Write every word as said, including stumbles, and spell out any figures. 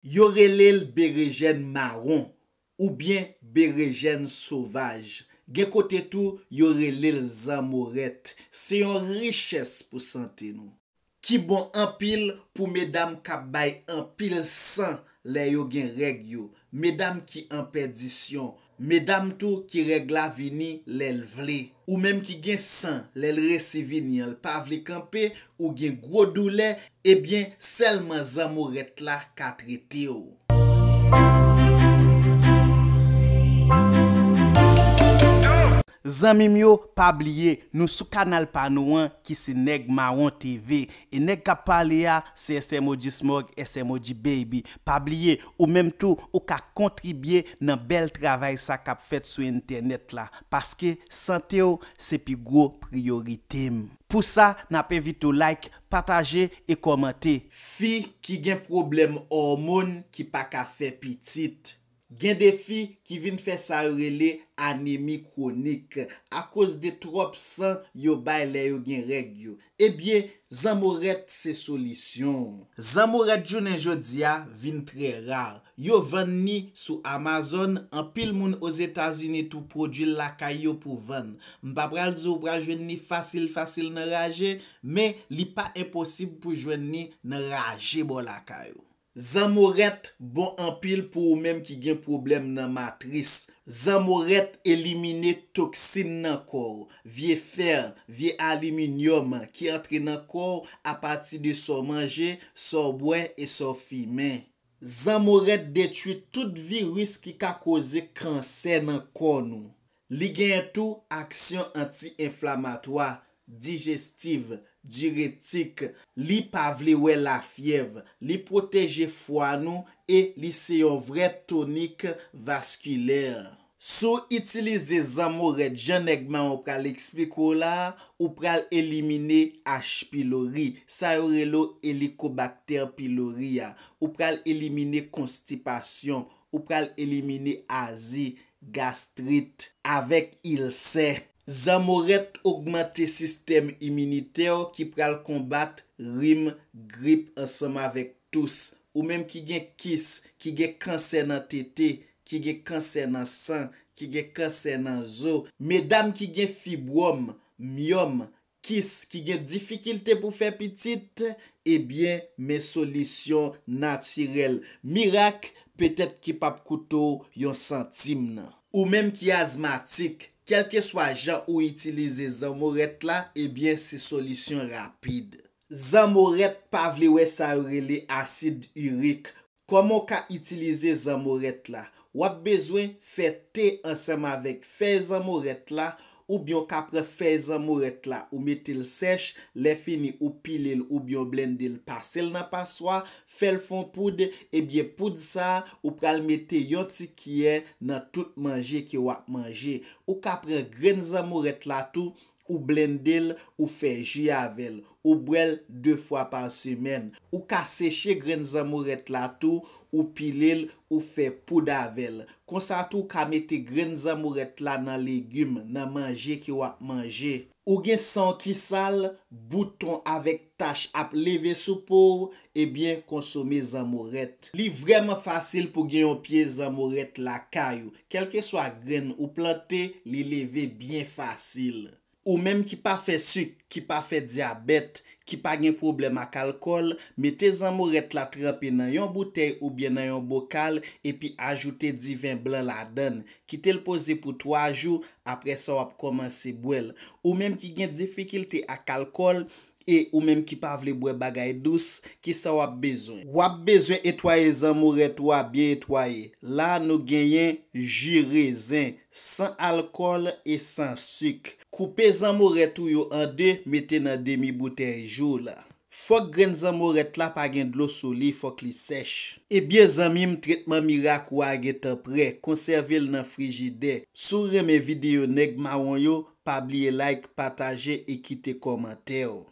Yo rele l berejèn mawon oubyen berejèn sovaj. Gen kote tou yo rele l zanmorèt. Se yon richès pou sante nou. Ki bon anpil pou medam k ap bay anpil san lè yo gen règ yo, medam ki an pèdisyon, medam tou ki règ la vini lè l vle. Ou menm ki gen san, lè l resi vini an, l pa vle kanpe, ou gen gwo doulè, ebyen, sèlman zanmorèt la ka trete w. Zanmi m yo, pa bliye, nou sou kanal pa nou an ki se Nèg Mawon T V. E nèg k ap pale a, se S M O G Smog, S M O G Baby. Pa bliye, ou menm tou, ou ka kontribye nan bèl travay sa k ap fèt sou entènèt la, paske sante w se pi gwo priyorite m. Pou sa, n ap envite w like, pataje e kòmante. Fi ki gen pwoblèm òmòn ki pa ka fè pitit. Gen de fi ki vin fè sa yo rele anemi kwonik akoz de twòp san yo bay lè yo gen règ yo. Ebyen, zanmorèt se solisyon. Zanmorèt jounen jodi a vin trè ra. Yo vann ni sou Amazon, anpil moun Ozetazini tou pwodui l lakay yo pou vann. M pa pral di w pral jwenn ni fasil fasil nan raje, men li pa enposib pou jwenn ni nan raje bò lakay ou. Zanmorèt bon anpil pou ou menm ki gen pwoblèm nan matris. Zanmorèt elimine toksin nan kò w, vye fè, vye aliminyòm ki antre nan kò w apati de sa w manje, sa w bwè e sa w fimen. Zanmorèt detwi tout viris ki ka koze kansè nan kò nou. Li genyen tou aksyon anti-enflamatwa, dijestiv, diretik, li pa vle wè lafyèv, li pwoteje fwa nou e li se yon vrè tonik vaskilè. Si w itilize zanmorèt jan nèg mawon pral eksplike w la a, ou pral elimine H. pylori, sa yo rele w Helicobacter pylori a, ou pral elimine konstipasyon, ou pral elimine azi, gastrit, avèk ilsè. Zanmorèt ogmante sistèm iminitè w ki pral konbat rim, grip ansanm avèk tous. Ou menm ki gen kis, ki gen kansè nan tete, ki gen kansè nan san, ki gen kansè nan zo, medam ki gen fibwòm, myòm, kis, ki gen difikilte pou fè pitit, ebyen, men solisyon natirèl, mirak, petèt ki p ap koute w yon santim nan. Ou menm ki azmatik, kèlkeswa jan ou itilize zanmorèt la, ebyen, se solisyon rapid. Zanmorèt pa vle wè sa yo rele asid irik. Kòman w ka itilize zanmorèt la? W ap bezwen fè te ansanm avèk fèy zanmorèt la, oubyen w ka pran fèy zanmorèt la, ou mete l sèch, lè fini ou pile l oubyen w blende l, pase l nan paswa, fè l fè yon poud, ebyen poud sa a, ou pral mete yon ti kiyè nan tout manje ke w ap manje. Ou ka pran grenn zanmorèt la tou, ou blende l, ou fè ji avè l, ou bwè l de fwa pa semèn. Ou ka seche grenn zanmorèt la tou, ou pile l, ou fè poud avè l. Konsa tou, ou ka mete grenn zanmorèt la nan legim, nan manje ke w ap manje. Ou gen san w ki sal, bouton avèk tach ap leve sou po w, ebyen, konsome zanmorèt. Li vrèman fasil pou gen yon pye zanmorèt lakay ou. Kèlkeswa grenn ou plante, li leve byen fasil. Ou menm ki pa fè sik, ki pa fè dyabèt, ki pa gen pwoblèm ak alkòl, mete zanmorèt la tranpe nan yon boutèy oubyen nan yon bokal, epi ajoute diven blan ladan l. Kite l poze pou twa jou, apre sa w ap kòmanse bwè l. Ou menm ki gen difikilte ak alkòl, e ou menm ki pa vle bwè bagay dous, kisa w ap bezwen? W ap bezwen etwaye zanmorèt ou a byen etwaye. La, nou genyen ji rezen, san alkòl e san sik. Koupe zanmorèt ou yo an de, mete nan demi boutèy ji w la. Fòk grenn zanmorèt la pa gen dlo sou li, fòk li sèch. Ebyen, zanmi m, tretman mirak ou a gentan prè. Konsève l nan frijidè. Si w renmen videyo nèg mawon yo, pa bliye like, pataje e kite kòmantè w.